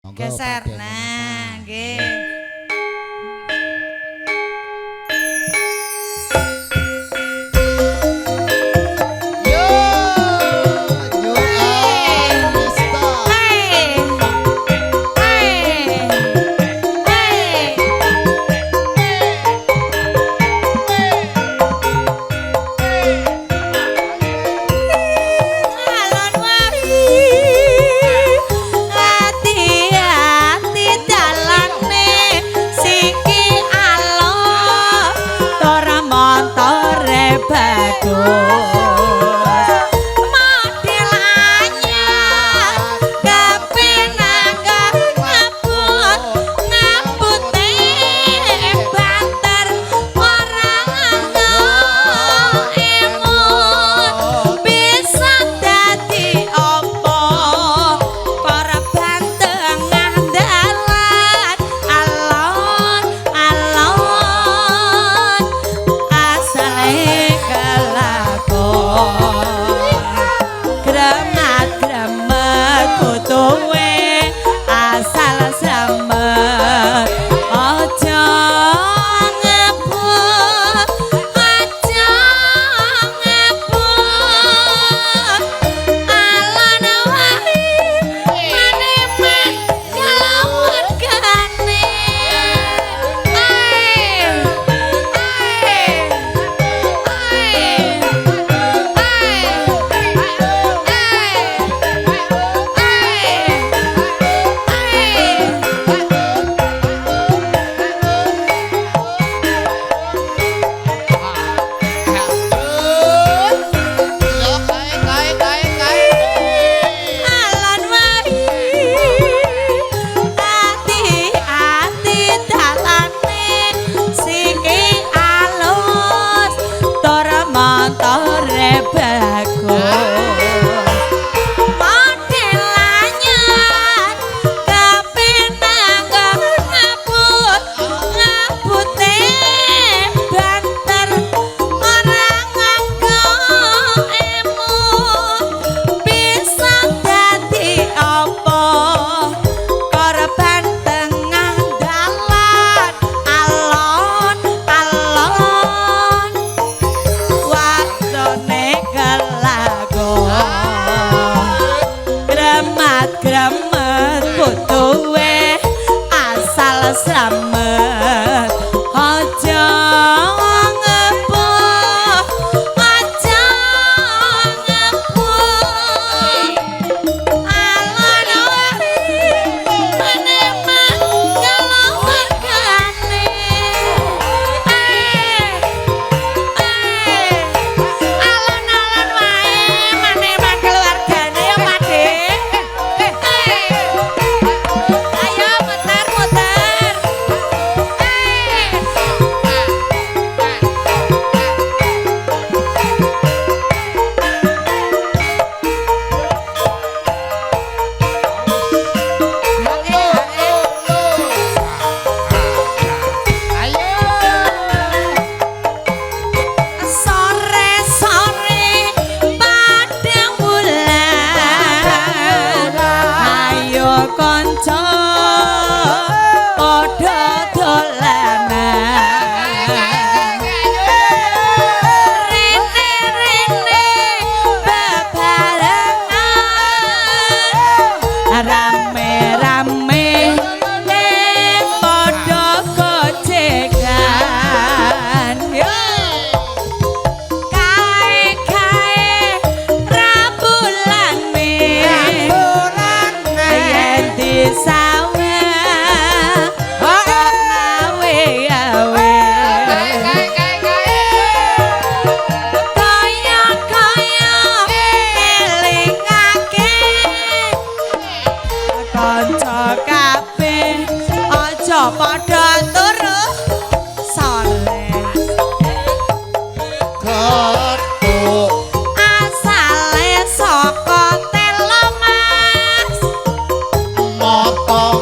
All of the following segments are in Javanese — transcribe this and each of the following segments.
Monggo, Geser. Pak Den. Nah, nggih. Yo, yo Arista. Hey. Hey. Hey. Alon wae ati-ati dalane siki alon ora montore bagus model anyar kepenangga ngabut ngabute banter ora nganggo emut bisa dadi apa korban tengah dalan alon alon asale kelakon gremat gremet butuhe asal slamet aja ngebut aja ngebut alon wae maneman kalawargane. Ae ae ae Yo, kae kae kae kae. Alon wae ati-ati dalane siki alus tur montore bagus model anyar kepenangga ngabut ngabute banter ora nganggo emut bisa dadi apa korban tengah dalan alon alon waktune kelakon gremat gremet butuhe asal slamet aja ngebuh aja ngebuh alon wae maneman kalawargane. Eh eh alon-alon wae maneman keluargane ya Pakde. Eh ayo muter-muter. Eh Lo, lo, lo. Ayo. Sore-sore padang bulan ayo kanca padha dolanan rene rene bebarengan rame-rame padha gojekan. Yo kae-kae rabulane yen disawang kok ngawe-awe kaya-kaya elingake kanca kabeh aja padha turu soleh Getuk. Asale saka telo mas Motong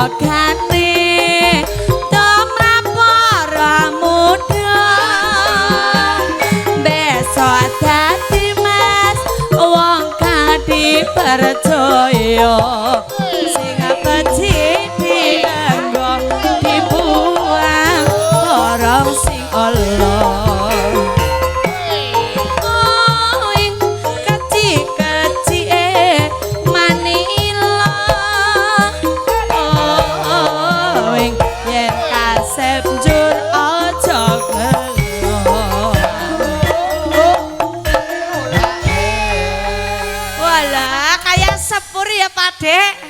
Jogane tumrap para muda, besok dadi mas wong kang dipercaya, sing becik dienggo dibuang barang sing Allah. Ing kecik-kecike Manila, oh, ing yen kasep njur aja gelo. Walah, kayak sepur ya, Pak Dek.